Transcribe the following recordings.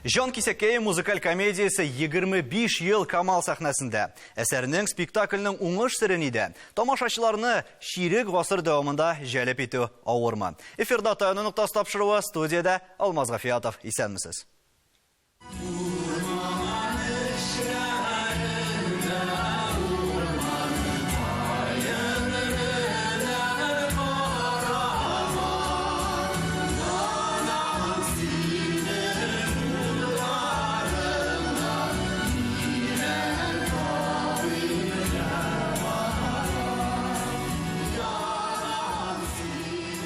Җан кисәккәе музыкаль комедиясе 25 ел Камал сәхнәсендә. Әсәрнең, спектакльнең уңыш сере нидә? Тамашачыларны чирек гасыр дәвамында җәлеп итү авырмы? Эфирда Таяну ноктасы тапшыруы, студиядә Алмаз Гафиятов. Исәнмесез.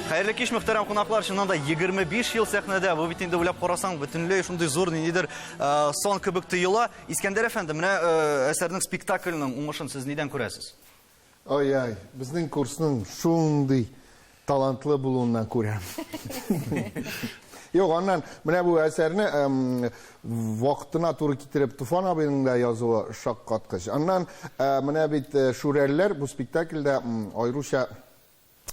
Хәерле кич, мөхтәрәм кунаклар. Чыннан да 25 ел сәхнәдә. Бу бит инде уйлап карасаң, бөтенләй шундый зур ниндидер э, сан кебек тоела. Искәндәр әфәнде, менә э, әсәрнең спектакльнең уңышын сез нидән күрәсез? Ай-ай, безнең курсның шундый талантлы булуыннан күрәм. Юк, аннан менә бу әсәрне вакытына туры китереп Туфан абыйның да язуы шаккаткыч. Аннан э, менә бит э, Шүрәлеләр бу спектакльдә аеруча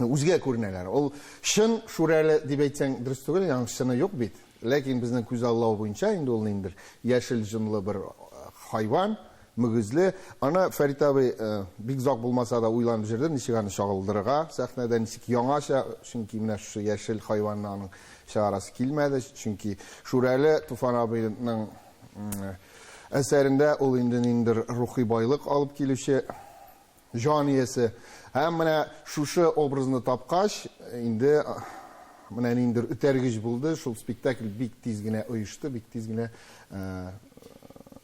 үзгә күренәләр. Ул чын Шүрәле дип әйтсәң дөрес түгел, аның чыны юк бит. Ләкин безнең күзаллау буенча инде ул ниндидер яшел җонлы бер э, хайван, мөгезле. Аны Фәрит абый бик озак булмаса да уйланып җөрде, ничек аны чагылдырырга сәхнәдә, ничек яңача, чөнки менә шушы яшел хайванны аның чыгарасы килмәде, чөнки Шүрәле Туфан абыйның әсәрендә ул инде ниндидер рухи байлык алып килүче җан иясе. Һәм менә шушы образны тапкач, инде менә ниндидер этәргеч булды, шул спектакль бик тиз генә оешты, бик тиз генә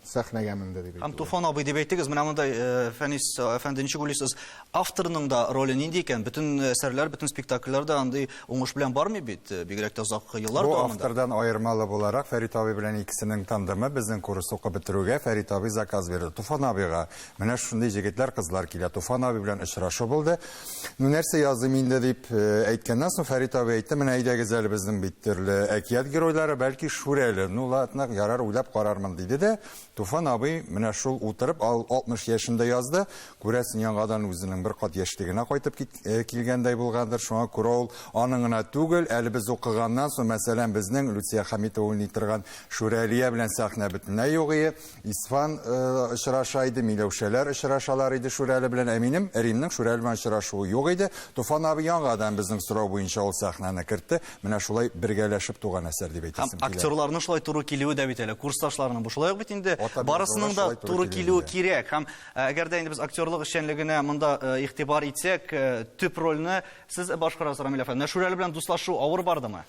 сәхнәгә менде дип Һәм Туфан абый дип әйттегез, менә монда э, Фәнис э, әфәнде ничек уйлыйсыз, авторның да роле нинди икән? Бөтен әсәрләр, бөтен спектакльләр дә андый уңыш белән бармый бит, э, бигрәк тә озак еллар Бу автордан аермалы буларак, Фәрит абый белән икесенең тандемы безнең курс укып бетерүгә Фәрит абый заказ бирде. Туфан абыйга менә шундый җегетләр, кызлар килә. Туфан абый белән очрашу булды. Ну, нәрсә языйм инде дип э, әйткәннән соң Фәрит абый әйтте, менә әйдәгез әле безнең бит төрле әкият геройлары, бәлки Шүрәле. Ну, ладно, ярар, уйлап карармын диде дә, Туфан абый менә шул утырып 60 яшендә язды. Күрәсең, яңадан үзенең бер кат яшьлегенә кайтып кит, э, килгәндәй булгандыр. Шуңа күрә ул аның гына түгел, әле без укыганнан соң, мәсәлән, безнең Люция Хәмитова уйный торган Шүрәлия белән сәхнә бөтенләй юк ие. Исфан очраша иде, Миләүшәләр очрашалар иде Шүрәле белән. Ә минем Римнең Шүрәле белән очрашуы юк иде. Туфан абый яңадан безнең сорау буенча ул сәхнәне кертте. Менә шулай бергәләшеп туган әсәр дип әйтәсем килә. Һәм актерларның шулай туры килүе дә бит әле, курсташларның. Бу шулай ук бит инде барысының да туры килүе кирәк. Һәм әгәр дә инде без актерлык эшчәнлегенә монда игътибар итсәк, төп рольне сез башкарасыз, Рамил әфәнде. Менә Шүрәле белән дуслашу авыр бардымы?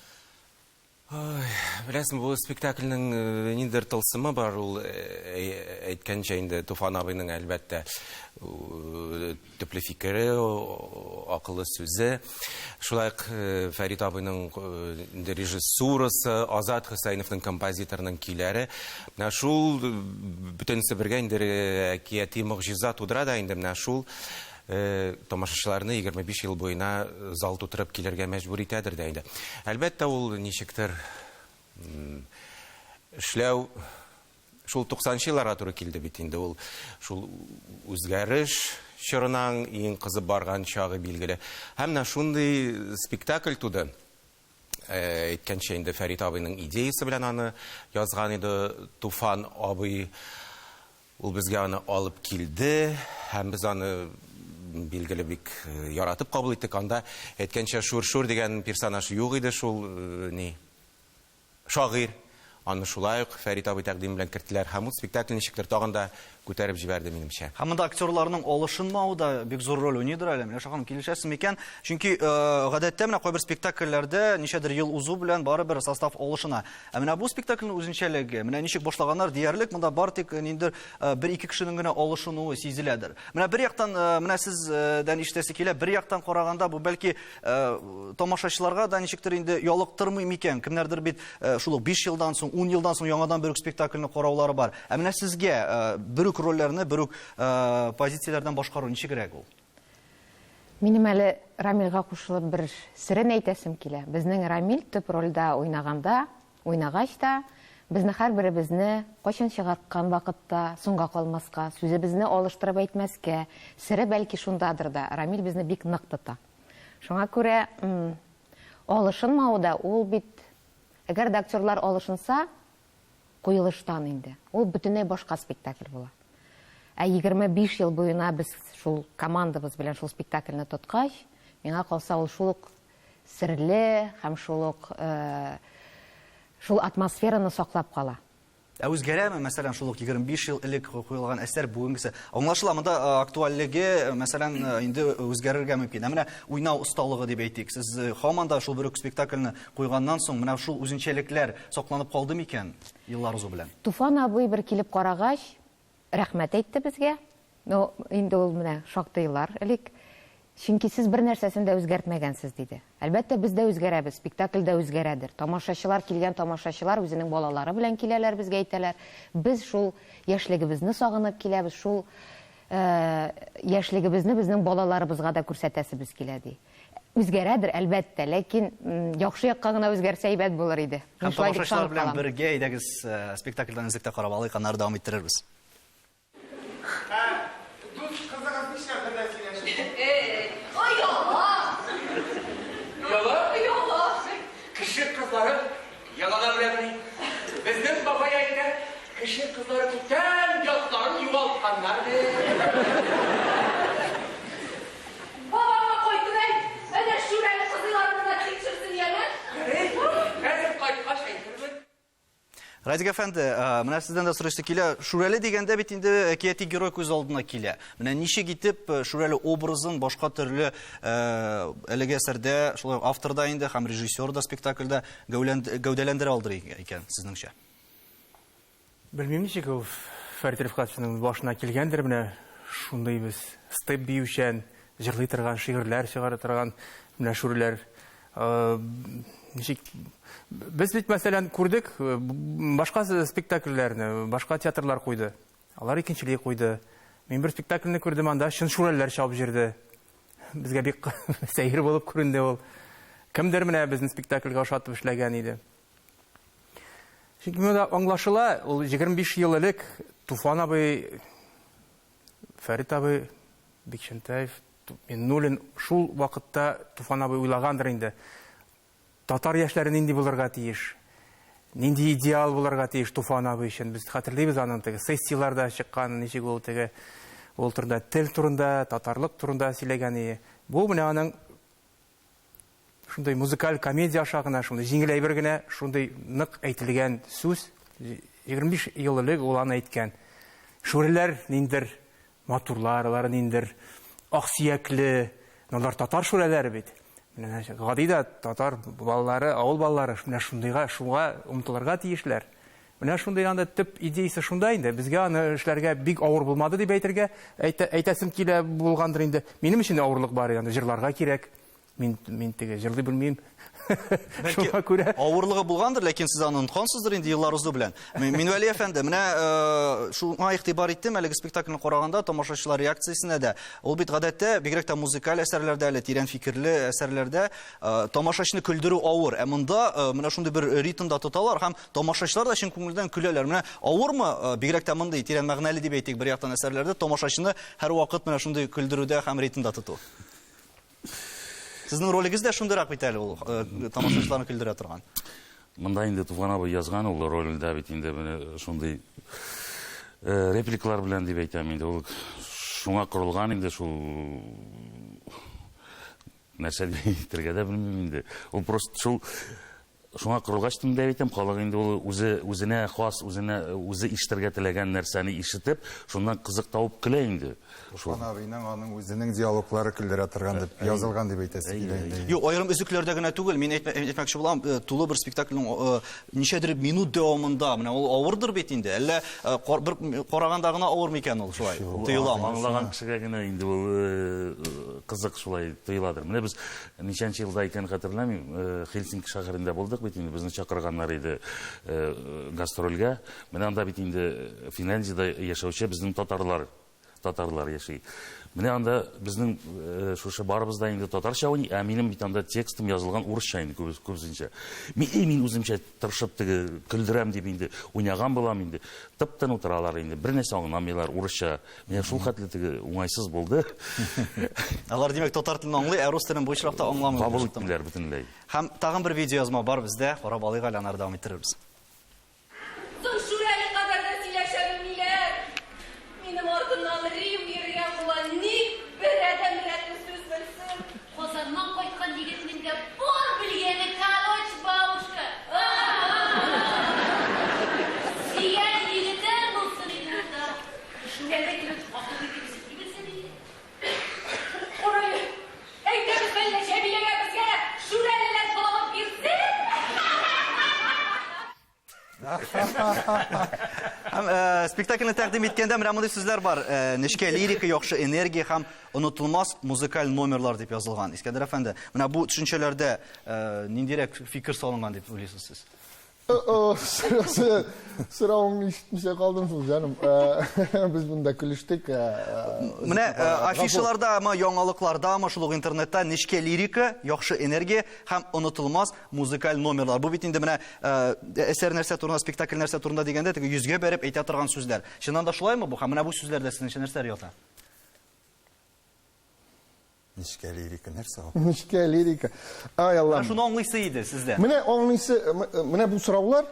Ой, беләсең, бу спектакльнең э, ниндидер тылсымы бар, ул э, әйткәнчә инде Туфан абыйның әлбәттә э, төпле фикере, акыллы сүзе. Шулай ук Фәрит абыйның инде режиссурасы, Азат Хөсәеновның композиторның көйләре. Менә шул бөтенесе бергә инде әкияти могҗиза тудыра да инде менә шул тамашачыларны 25 ел буена зал тутырып килергә мәҗбүр итәдер дә инде. Әлбәттә, ул ничектер эшләү шул 90 елларга туры килде бит инде ул шул үзгәреш чорының иң кызып барган чагы билгеле. Һәм менә шундый спектакль туды. Әйткәнчә инде Фәрит абыйның идеясы белән аны язган иде Туфан абый. Ул безгә аны алып килде һәм без аны билгеле бик яратып кабул иттек. Анда әйткәнчә Шур-Шур дигән персонаж юк иде шул ни шагыйрь. Аны шулай ук Фәрит абый тәкъдиме белән керттеләр һәм ул спектакль ничектер тагын да күтәреп җибәрде, минемчә. Һәм монда актерларның алышынмавы да бик зур роль уйныйдыр әле. Миләүшә ханым, килешәсез микән? Чөнки гадәттә менә кайбер спектакльләрдә ничәдер ел узу белән барыбер состав алышына. Ә менә бу спектакльнең үзенчәлеге, менә ничек башлаганнар диярлек, монда бар тик ниндидер э, бер-ике кешенең генә алышынуы сизеләдер. Менә бер яктан, э, менә сездән ишетәсе килә, бер яктан караганда бу бәлки э, тамашачыларга да ничектер инде ялыктырмый микән? Кемнәрдер бит шул ук 5 елдан соң, 10 елдан соң яңадан бер үк спектакльне караулары бар. Ә менә сезгә бер үк рольләрне, бер үк позицияләрдән башкару ничегрәк ул? Минем әле Рамилгә кушылып бер серен әйтәсем килә. Безнең Рамил төп рольдә уйнаганда, уйнагач та, безне һәрберебезне кайчан чыгарткан вакытта соңга калмаска, сүзебезне алыштырып әйтмәскә, сере бәлки шундадыр да, Рамил безне бик нык тота. Шуңа күрә алышынмавы да ул бит, әгәр дә актерлар алышынса, куелыштан инде. Ул бөтенләй башка спектакль була. Ә 25 ел буена без шул командабыз белән шул спектакльне тоткач, миңа калса ул шул ук серле һәм шул ук шул атмосфераны саклап кала. Ә үзгәрәме, мәсәлән, шул ук 25 ел элек куелган әсәр бүгенгесе? Аңлашыла, монда актуальлеге, мәсәлән, инде үзгәрергә мөмкин. Ә менә уйнау осталыгы дип әйтик, сез һаман да шул бер үк спектакльне куйганнан соң, менә шул үзенчәлекләр сакланып калды микән еллар узу белән? Туфан абый бер килеп карагач, рәхмәт әйтте безгә. Ну, инде ул менә шактый еллар элек. Чөнки сез бер нәрсәсен дә үзгәртмәгәнсез, диде. Әлбәттә, без дә үзгәрәбез, спектакль дә үзгәрәдер. Тамашачылар, килгән тамашачылар үзенең балалары белән киләләр, безгә әйтәләр. Без шул яшьлегебезне сагынып киләбез, шул яшьлегебезне безнең балаларыбызга да күрсәтәсебез килә, ди. Үзгәрәдер, әлбәттә, ләкин яхшы якка гына үзгәрсә әйбәт булыр иде. Һәм тамашачылар белән бергә әйдәгез спектакльдән өзек тә карап алыйк, аннары дәвам иттерербез. Ә дус кызыгыз нишләп бер дә сөйләшми? Эй, ояла! Ояла? Ояла! Кеше кызлары ялана беләмени? Безнең бабай әйтә, кеше кызлары күптән ятларын югалтканнар, ди. Бабаңа кайтып әйт, әнә Шүрәле кызыйларны да тикшерсен, яме? Ярый, хәзер кайткач әйтермен. Радик әфәнде, менә сездән дә сорыйсы килә. Шүрәле дигәндә бит инде әкияти герой күз алдына килә. Менә ничек итеп Шүрәле образын башка төрле әлеге әсәрдә, шулай ук автор да инде һәм режиссер да спектакльдә гәүдәләндерә алды икән сезнеңчә? Белмим ничек ул Фәрит Рифкатовичның башына килгәндер менә шундый без степ биючән, җырлый торган, шигырьләр чыгара торган менә шүреләр. Ничек без бит мәсәлән күрдек башка спектакльләрне, башка театрлар куйды. Алар икенчелей куйды. Мин бер спектакльне күрдем, анда чын шүрәлеләр чабып җөрде. Безгә бик сәер булып күренде ул. Кемдер менә безнең спектакльгә ошатып эшләгән иде. Чөнки монда аңлашыла, ул 25 ел элек Туфан абый, Фәрит абый Бикчәнтәев, Миннуллин шул вакытта Туфан абый уйлагандыр инде. Татар яшьләре нинди булырга тиеш? Нинди идеал булырга тиеш Туфан абый өчен? Без хәтерлибез аның теге сессияләрдә чыккан, ничек ул теге ул турында тел турында, татарлык турында сөйләгән ие. Бу менә аның шундый музыкаль комедия аша гына, шундый җиңел әйбер генә, шундый нык әйтелгән сүз. 25 ел элек ул аны әйткән. Шүреләр ниндер матурлар, алар ниндер аксөякле, алар татар шүрәләре бит. Менә гади дә татар балалары, авыл балалары менә шундыйга, шуңа омтылырга тиешләр. Менә шундый анда төп идеясы шунда инде. Безгә аны эшләргә бик авыр булмады дип әйтергә, әйтә, әйтәсем килә булгандыр инде. Минем өчен авырлык бар инде, җырларга кирәк. Мин, мин теге җырлый белмим. Бәлки, Шуңа күрә авырлыгы булгандыр, ләкин сез аны оныткансыздыр инде еллар узу белән. Минвәли әфәнде, менә шуңа игътибар иттем, әлеге спектакльне караганда тамашачылар реакциясенә дә. Ул бит гадәттә, бигрәк тә музыкаль әсәрләрдә әле, тирән фикерле әсәрләрдә тамашачыны көлдерү авыр. Ә монда менә шундый бер ритмда тоталар һәм тамашачылар да чын күңелдән көләләр. Менә авырмы, бигрәк тә мондый тирән мәгънәле дип әйтик, бер яктан әсәрләрдә тамашачыны һәрвакыт менә шундый көлдерүдә һәм ритмда тоту? Сезнең ролегез дә шундыйрак бит әле ул, тамашачыларны көлдерә торган. Монда инде Туфан абый язган ул рольдә бит инде менә шундый репликалар белән дип әйтәм инде ул шуңа корылган инде шул нәрсә дип әйтергә дә белмим инде. Ул просто шул Шуңа корылгач та инде әйтәм, халык инде ул үзе үзенә хас, үзенә үзе ишетергә теләгән нәрсәне ишетеп, шуннан кызык табып көлә инде. Туфан абыйның аның үзенең диалоглары көлдерә торган дип язылган дип әйтәсе килә инде. Юк, аерым өзекләрдә генә түгел, мин әйтмәкче булам, тулы бер спектакльнең ничәдер минут дәвамында, менә ул авырдыр бит инде, әллә бер караганда гына авыр микән ул шулай тоеламы? Аңлаган кешегә генә инде ул кызык шулай тоеладыр. Менә без Ничәнче елда икәнен хәтерләмим, Хельсинки шәһәрендә булдык бит инде, безне чакырганнар иде гастрольгә. Менә анда бит инде Финляндиядә яшәүче безнең татарлар, татарлар яши. Менә анда безнең шушы барыбыз да инде татарча уйный, ә минем бит анда текстым язылган урысча инде күбесенчә. Мин, мин үземчә тырышып теге көлдерәм дип инде уйнаган булам инде. Тып-тын утыралар инде, бер нәрсә аңламыйлар урысча. Менә шул хәтле теге уңайсыз булды. Алар, димәк, татар телен аңлый, ә рус телен бу очракта аңламый. Кабул иттеләр бөтенләй. Һәм тагын бер видеоязма бар бездә, карап алыйк әле, аннары дәвам иттерербез. Соң. Һәм спектакльне тәкъдим иткәндә менә мондый сүзләр бар. Нечкә лирика, яхшы энергия һәм онытылмас музыкаль номерлар дип язылган. Искәндәр әфәнде, менә бу төшенчәләрдә ниндирәк фикер салынган дип уйлыйсыз сез? Соравыңны ишетмичә калдым шул, җаным. Без монда көлештек. Менә афишалардамы, яңалыклардамы, шул ук интернетта нечкә лирика, яхшы энергия һәм онытылмас музыкаль номерлар. Бу бит инде менә әсәр нәрсә турында, спектакль нәрсә турында дигәндә, теге йөзгә бәреп әйтә торган сүзләр. Чыннан да шулаймы бу? Һәм менә бу сүзләрдә сезнеңчә нәрсәләр ята? Нечкә лирика нәрсә ул? Нечкә лирика. Ай Аллам. Менә шуны аңлыйсы иде сездән. Менә аңлыйсы, менә бу сораулар,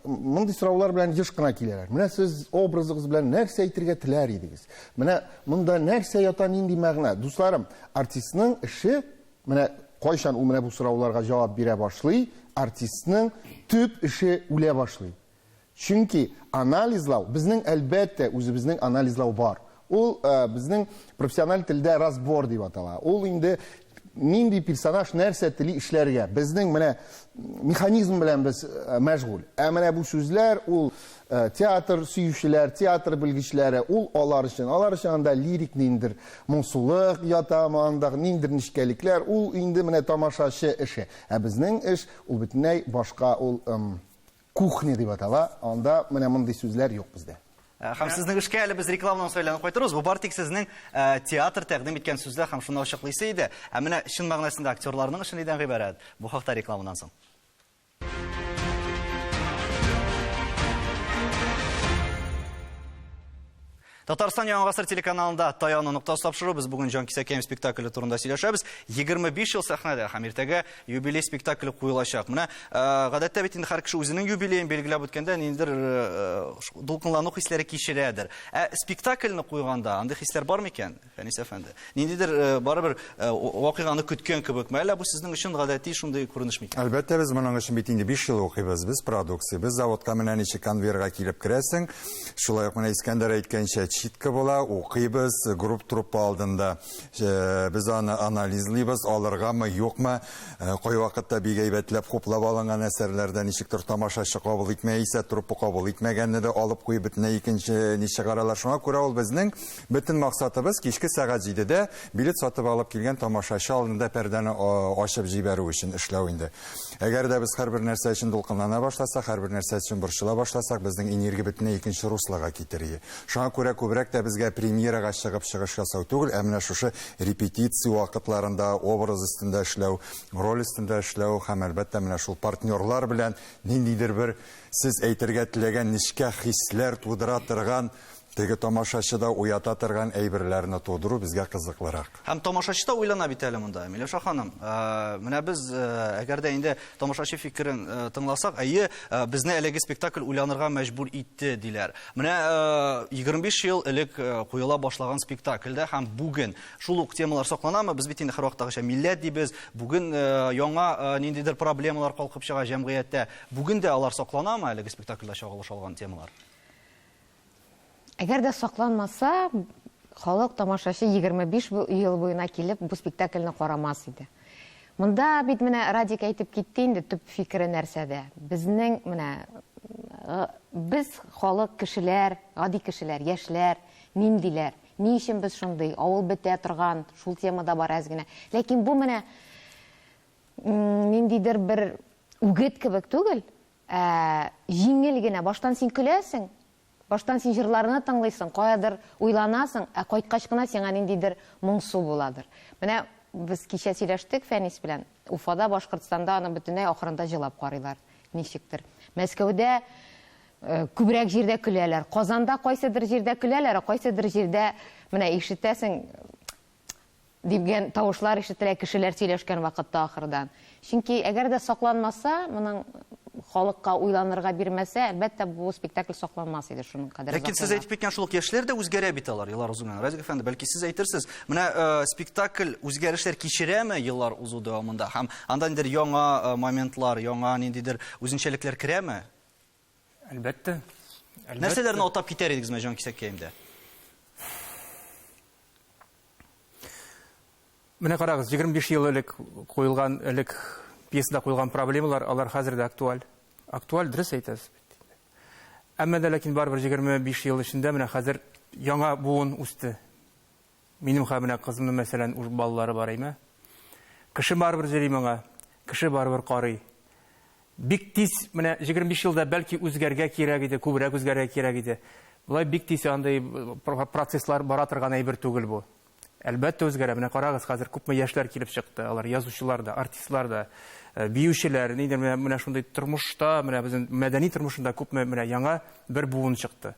мондый сораулар белән еш кына киләләр. Менә сез образыгыз белән нәрсә әйтергә теләр идегез? Менә монда нәрсә ята, нинди мәгънә? Дусларым, артистның эше, менә кайчан ул менә бу сорауларга җавап бирә башлый, артистның төп эше үлә башлый. Чөнки анализлау, безнең, әлбәттә, үзебезнең анализлау бар. Ул безнең профессиональ телдә разбор дип атала. Ул инде нинди персонаж нәрсә тели эшләргә. Безнең менә механизм белән без мәшгуль. Ә менә бу сүзләр ул театр сөючеләр, театр белгечләре, ул алар өчен. Алар өчен анда лирик ниндер моңсулык ята, анда ниндер нечкәлекләр, ул инде менә тамашачы эше. Ә безнең эш ул бөтенләй башка, ул Кухня дип атала, анда менә мондый сүзләр юк бездә. Һәм сезнең эшкә әле без рекламадан соң әйләнеп кайтырбыз. Бу бар тик сезнең театр тәкъдим иткән сүзләр һәм шуны ачыклыйсы иде. Ә менә чын мәгънәсендә актерларның эше нидән гыйбарәт? Бу хакта рекламадан соң. Татарстан Яңа гасыр телеканалында Таяну ноктасы тапшыру. Без бүген Җан кисәкәем спектакле турында сөйләшәбез. 25 ел сәхнәдә һәм иртәгә юбилей спектакле куелачак. Менә э, гадәттә бит инде һәр кеше үзенең юбилеен билгеләп үткәндә ниндидер э, дулкынлану хисләре кичерәдер. Ә спектакльне куйганда андый хисләр бар микән, Фәнис әфәнде? Ниндидер э, барыбер вакыйганы көткән кебекме? Әллә бу сезнең өчен гадәти шундый күренеш микән? Әлбәттә, без моның өчен бит инде 5 ел укыйбыз. Без продукция, без заводка менә ничек конвейерга килеп керәсең, Шулай ук менә Искәндәр әйткәнчә, читка була, укыйбыз, групп труппа алдында без аны анализлыйбыз, алыргамы, юкмы. Кайвакытта бик әйбәтләп хуплап алынган әсәрләрдә ничектер тамашачы кабул итмәй исә, труппа кабул итмәгәнне дә алып куеп, бөтенләй икенче ни чыгаралар. Шуңа күрә ул безнең бөтен максатыбыз кичке сәгать җидедә билет сатып алып килгән тамашачы алдында пәрдәне ачып җибәрү өчен эшләү инде. Әгәр дә без һәрбер нәрсә өчен дулкынлана башласак, һәрбер нәрсә өчен борчыла башласак, безнең энергия бөтенләй икенче руслога китер ие. Шуңа күрә күбрәк тә безгә премьерага чыгып чыгыш ясау түгел, ә менә шушы репетиция вакытларында образ өстендә эшләү, роль өстендә эшләү һәм, әлбәттә, менә шул партнерлар белән ниндидер бер сез әйтергә теләгән нечкә хисләр тудыра торган Теге тамашачыда уята торган әйберләрне тудыру безгә кызыклырак. Һәм тамашачы да уйлана бит әле монда, Миләүшә ханым. Менә без, әгәр дә инде тамашачы фикерен тыңласак, әйе, безне әлеге спектакль уйланырга мәҗбүр итте, диләр. Менә 25 ел элек куела башлаган спектакльдә һәм бүген шул ук темалар сакланамы? Без бит инде һәрвакыттагыча милләт дибез. Бүген яңа ниндидер проблемалар калкып чыга җәмгыятьтә. Бүген дә алар сакланамы, әлеге спектакльдә чагылыш алган темалар? Әгәр дә сакланмаса, халык, тамашачы 25 ел буена килеп бу спектакльне карамас иде. Монда бит менә Радик әйтеп китте инде төп фикере нәрсәдә. Безнең менә без халык, кешеләр, гади кешеләр, яшьләр, ниндиләр? Ни өчен без шундый? Авыл бетә торган, шул тема да бар әз генә. Ләкин бу менә ниндидер бер үгет кебек түгел, Ә җиңел генә, баштан син көләсең, баштан син җырларны тыңлыйсың, каядыр уйланасың, ә кайткач кына сиңа ниндидер моңсу буладыр. Менә без кичә сөйләштек Фәнис белән, Уфада, Башкортстанда аны бөтенләй ахырында җылап карыйлар, ничектер. Мәскәүдә күбрәк җирдә көләләр, Казанда кайсыдыр җирдә көләләр, ә кайсыдыр җирдә менә ишетәсең, Дигән тавышлар ишетелә кешеләр сөйләшкән вакытта ахырдан. Чөнки әгәр дә сакланмаса, моның халыкка уйланырга бирмәсә, әлбәттә, бу спектакль сакланмас иде шуның кадәр Ләкин сез әйтеп киткән шул ук яшьләр дә үзгәрә бит алар еллар узу белән. Радик әфәнде, бәлки сез әйтерсез, менә спектакль үзгәрешләр кичерәме еллар узу дәвамында һәм анда ниндидер яңа моментлар, яңа ниндидер үзенчәлекләр керәме? Әлбәттә. Нәрсәләрне атап китәр идегез менә җанкисәккәемдә? Менә карагыз, 25 ел элек куелган, элек пьесада куелган проблемалар, алар хәзер дә актуаль. Актуаль, дөрес әйтәсез бит. Әмма дә ләкин барыбер 25 ел эчендә менә хәзер яңа буын үсте. Минем хә менә кызымның, мәсәлән, уж балалары бар, әйме? Кеше барыбер йөри моңа, кеше барыбер карый. Бик тиз, менә 25 елда бәлки үзгәргә кирәк иде, күбрәк үзгәргә кирәк иде. Болай бик тиз андый процесслар бара торган әйбер түгел бу. Әлбәттә үзгәрә. Менә карагыз, хәзер күпме яшьләр килеп чыкты. Алар язучылар да, артистлар да, биючеләр, нидер менә, менә шундый тормышта, менә безнең мәдәни тормышында күпме менә яңа бер буын чыкты.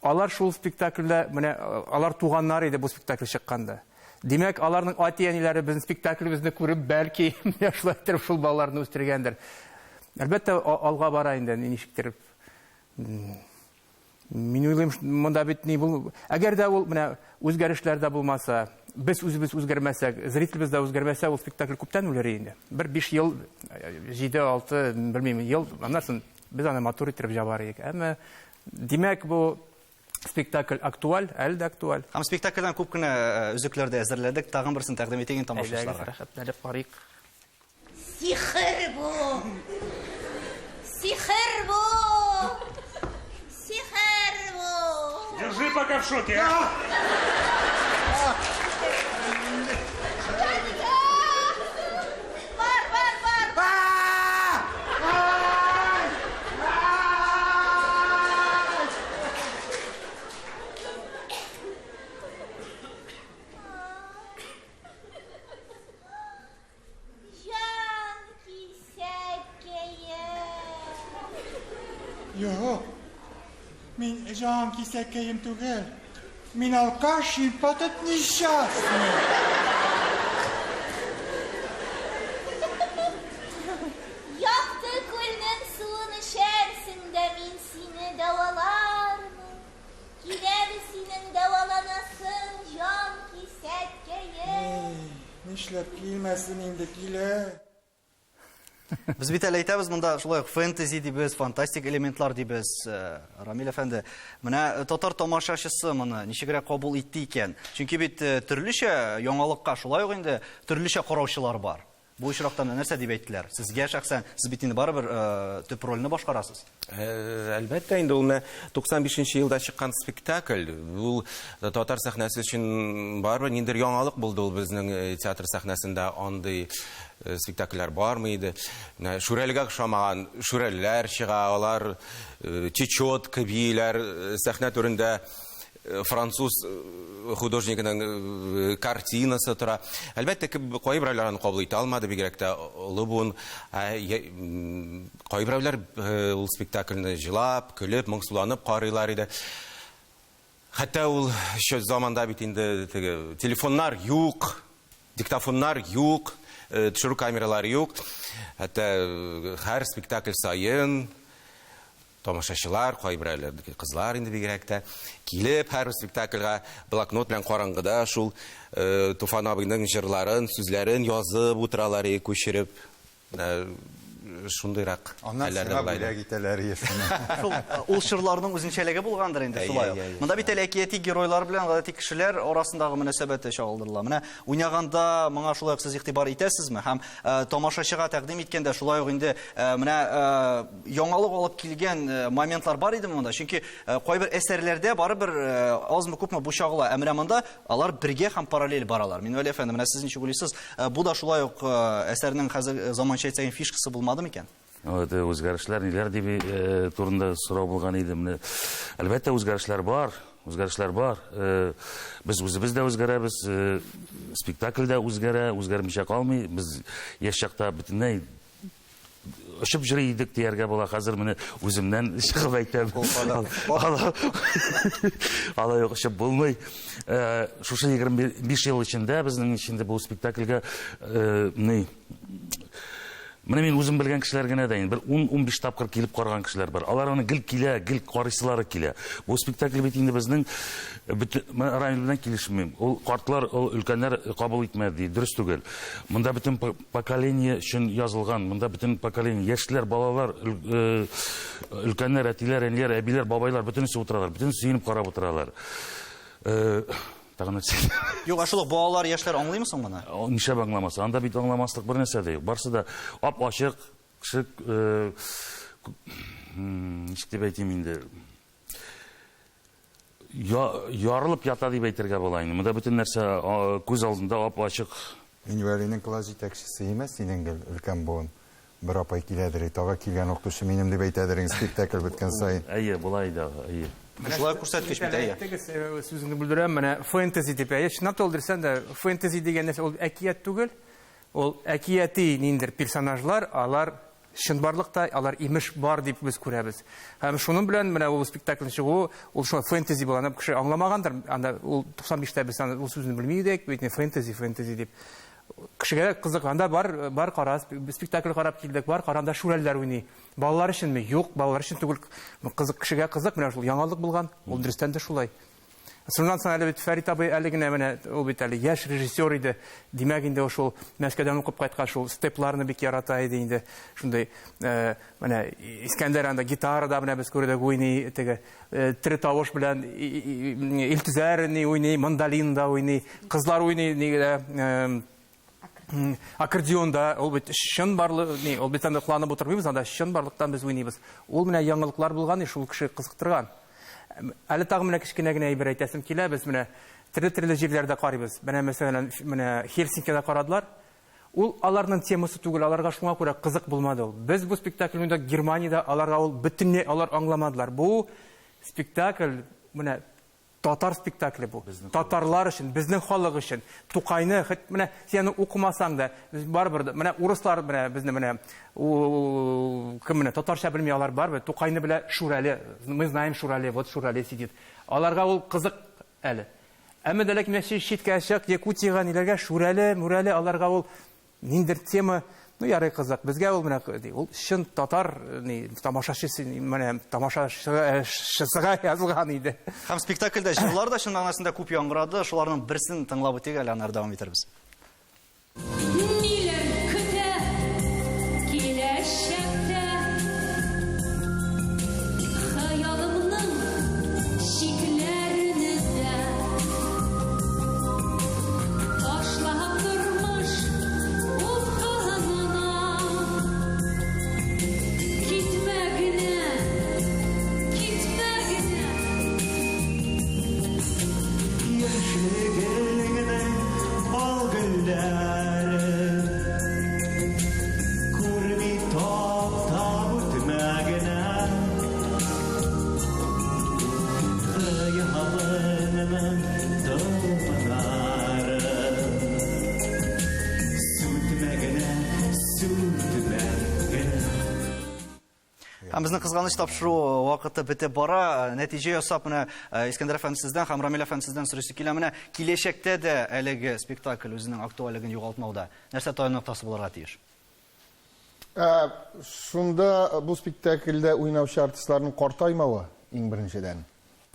Алар шул спектакльдә, менә алар туганнар иде бу спектакль чыкканда. Димәк, аларның әти-әниләре безнең спектаклебезне күреп, бәлки, менә шулай итеп шул балаларны үстергәндер. Әлбәттә, алга бара инде, ничектер. Мин уйлыйм, монда бит ни бул, әгәр дә ул менә үзгәрешләр дә булмаса, без үзебез үзгәрмәсәк, зрителебез дә үзгәрмәсә, ул спектакль күптән үлер инде. Бер 5 ел, 7, 6, белмим, ел, аннан соң без аны матур иттереп җабар идек. Әмма, димәк, бу спектакль актуаль, әле дә актуаль. Һәм спектакльдән күп кенә өзекләр дә әзерләдек. Тагын берсен тәкъдим итик инде тамашачыларга. Әйдәгез, рәхәтләнеп карыйк. Сихер бу! Сихер бу! Сихер бу! Держи пока в шоке, а! Бар, бар, бар! Җан кисәккәем. Юк, мин җан кисәккәем түгел. Мин алкаш, импотент несчастный. Якты күлнең суын эчәрсең дә мин сине дәвалармын. Киләме синең дәваланасың, җан кисәткәем? Нишләп килмәсен инде, килә. Без бит әле әйтәбез монда шулай ук фэнтези дибез, фантастик элементлар дибез. Рамил әфәнде, менә татар тамашачысы моны ничегрәк кабул итте икән? Чөнки бит төрлечә яңалыкка шулай ук инде төрлечә караучылар бар. Бу очракта менә нәрсә дип әйттеләр? Сезгә шәхсән, сез бит инде барыбер төп рольне башкарасыз. Әлбәттә инде ул менә 95 нче елда чыккан спектакль. Ул татар сәхнәсе өчен барыбер ниндидер яңалык булды ул безнең театр сәхнәсендә андый спектакльләр бармый иде. Менә Шүрәлегә охшамаган шүрәлеләр чыга, алар чечетка бииләр сәхнә түрендә. Француз художнигының картинасы тора. Әлбәттә, кайберәүләр аны кабул итә алмады, бигрәк тә олы буын. Кайберәүләр ул спектакльне җылап, көлеп, моңсуланып карыйлар иде. Хәтта ул заманда бит инде теге телефоннар юк, диктофоннар юк, төшерү камералары юк. Хәтта һәр спектакль саен тамашачылар, кайберәүләр, кызлар инде бигрәк тә, килеп һәр спектакльгә блокнот белән караңгыда шул Туфан абыйның җырларын, сүзләрен язып утыралар, күчереп. Шундыйрак Аннан хәлләр сиңа була иде. бүләк итәләр ешны. Шул ул чорларның үзенчәлеге булгандыр инде шулай ук. Монда бит әле әкияти геройлар белән гадәти кешеләр арасындагы мөнәсәбәт чагылдырыла. Менә уйнаганда моңа шулай ук сез игътибар итәсезме? Һәм тамашачыга тәкъдим иткәндә шулай ук инде менә яңалык алып килгән моментлар бар идеме монда? Чөнки кайбер әсәрләрдә барыбер азмы-күпме бу чагыла. Ә менә монда алар бергә һәм параллель баралар. Минвәли әфәнде, менә сез ничек уйлыйсыз, бу да шулай ук әсәрнең хәзер заманча әйтсәк фишкасы булмады микән? Вот, үзгәрешләр ниләр дип турында сорау булган иде. Менә, әлбәттә, үзгәрешләр бар. Үзгәрешләр бар. Без үзебез дә үзгәрәбез, спектакль дә үзгәрә, үзгәрмичә калмый. Без яшь чакта бөтенләй очып йөри идек дияргә була. Хәзер менә үземнән чыгып әйтәм. Алай ук очып булмый. Шушы 25 ел эчендә безнең эчендә бу спектакльгә ни Менә мин үзем белгән кешеләр генә дә инде бер ун-унбиш тапкыр килеп караган кешеләр бар. Алар аны гел килә, гел карыйсылары килә. Бу спектакль бит инде безнең бөтен, менә Рамил белән килешмим. Ул картлар, ул өлкәннәр кабул итмәде ди, дөрес түгел. Монда бөтен поколение өчен язылган, монда бөтен поколение, яшьләр, балалар, өлкәннәр, әтиләр, әниләр, әбиләр, бабайлар, бөтенесе утыралар, бөтенесе сөенеп карап утыралар. Тагын нәрсә? Юк, ә шул ук балалар, яшьләр аңлыймы соң моны? Нишләп аңламаса? Анда бит аңламаслык бер нәрсә дә юк. Барсы да ап-ачык, кеше, ничек дип әйтим инде? ярылып ята дип әйтергә була инде. Монда бөтен нәрсә күз алдында ап-ачык. Минвәлинең класс җитәкчесе имәс, синең гел өлкән буын. Бер апай киләдер, тагы килгән укытучы минем дип әйтәдер, спектакль беткән саен. Әйе, була иде, әйе. Шулай күрсәткеч бит, әйе. Әйттегез, сүзеңне бүлдерәм, менә фэнтези дип, әйе, чынлап та ул дөрестән дә фэнтези дигән нәрсә ул әкият түгел. Ул әкияти ниндидер персонажлар, алар чынбарлыкта, алар имеш бар дип без күрәбез. Һәм шуның белән менә ул спектакльнең чыгуы, ул шулай фэнтези була, аны кеше аңламагандыр, анда ул 95-тә без аны ул сүзне белми идек, бит фэнтези, фэнтези дип. Кешегә дә кызык, анда бар, бар кара, спектакль карап килдек, бар кара, анда шүрәлеләр уйный. Балалар өченме? Юк, балалар өчен түгел. Кызык, кешегә кызык, менә шул яңалык булган, ул дөрестән дә шулай. Шуннан соң әле бит Фәрит абый әле генә менә ул бит әле яшь режиссер иде. Димәк инде ул шул Мәскәүдән укып кайткан шул степларны бик ярата иде инде. Шундый э, менә Искәндәр анда гитарада менә без күрдек уйный, теге э, тере тавыш белән Илтөзәр ни уйный, мандолинда уйный, кызлар уйный нигә э, аккордеонда ул бит чын барлы ни ул бит анда кыланып утырмыйбыз анда чын барлыктан без уйныйбыз ул менә яңалыклар булган шул кеше кызыктырган әле тагын менә кечкенә генә әйбер әйтәсем килә без менә төрле төрле җирләрдә карыйбыз менә мәсәлән менә Хельсинкида карадылар ул аларның темасы түгел аларга шуңа күрә кызык булмады ул без бу спектакльне уйнадык Германиядә аларга ул бөтенләй алар аңламадылар бу спектакль менә Татар спектакле бу. Татарлар өчен, безнең халык өчен. Тукайны, хет менә син аны укымасаң да, без барыбер дә, менә урыслар менә безне менә кем менә татарча белми алар барыбер Тукайны белә Шүрәле. Мы знаем Шүрәле, вот Шүрәле сидит. Аларга ул кызык әле. Әмма дә ләкин менә читкә чык, Якутиягә, ниләргә Шүрәле, Мүрәле аларга ул Ниндидер тема, ну ярый кызык. Безгә ул менә ди, ул чын татар ни тамашачысы менә тамашачысыга язылган иде. Һәм спектакльдә җырлар да чын мәгънәсендә күп яңгырады. Шуларның берсен тыңлап үтик әле, аннары дәвам итәрбез. Ниләр көтә киләчәктә? Хыялымның чикләрен эзләп. Ташлап тормыш упкынына. Китмә генә, китмә генә. Яшьлегеңнең ал гөлләрен Күрми таптап үтмә генә. Хыялыңның дулкыннарын Сүтмә генә, сүтмә генә. Һәм безнең кызганыч тапшыру вакыты бетеп бара. Нәтиҗә ясап, менә э, Искәндәр әфәнде сездән һәм Рамил әфәнде сездән сорыйсы килә. Менә киләчәктә дә әлеге спектакль үзенең актуальлеген югалтмауда нәрсә таяну ноктасы булырга тиеш? Ә, шунда бу спектакльдә уйнаучы артистларның картаймавы иң беренчедән.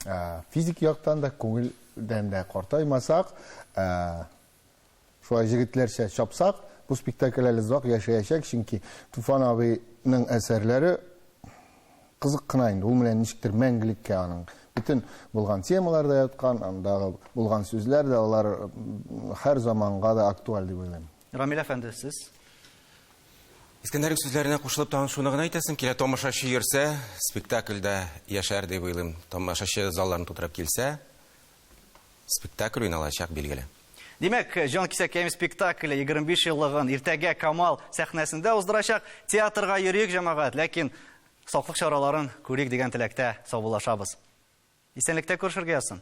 Ә, физик яктан да, күңелдән дә картаймасак, ә, шулай җегетләрчә чапсак, бу спектакль әле озак яшәячәк, чөнки Туфан абыйның әсәрләре кызык кына инде. Ул менә ничектер мәңгелеккә аның бөтен булган темалар да яткан, андагы булган сүзләр дә алар һәр заманга да актуаль дип уйлыйм. Рамил әфәнде, сез? Искәндәрнең сүзләренә кушылып тагын шуны гына әйтәсем килә, тамашачы йөрсә, спектакль дә яшәр дип уйлыйм. Тамашачы залларын тутырып килсә, спектакль уйналачак, билгеле. Димәк, Җан кисәкәем спектакле 25 еллыгын иртәгә Камал сәхнәсендә уздырачак. Театрга йөрик, җәмәгать, ләкин саклык чараларын күрик дигән теләктә саубуллашабыз. Исәнлектә күрешергә язсын.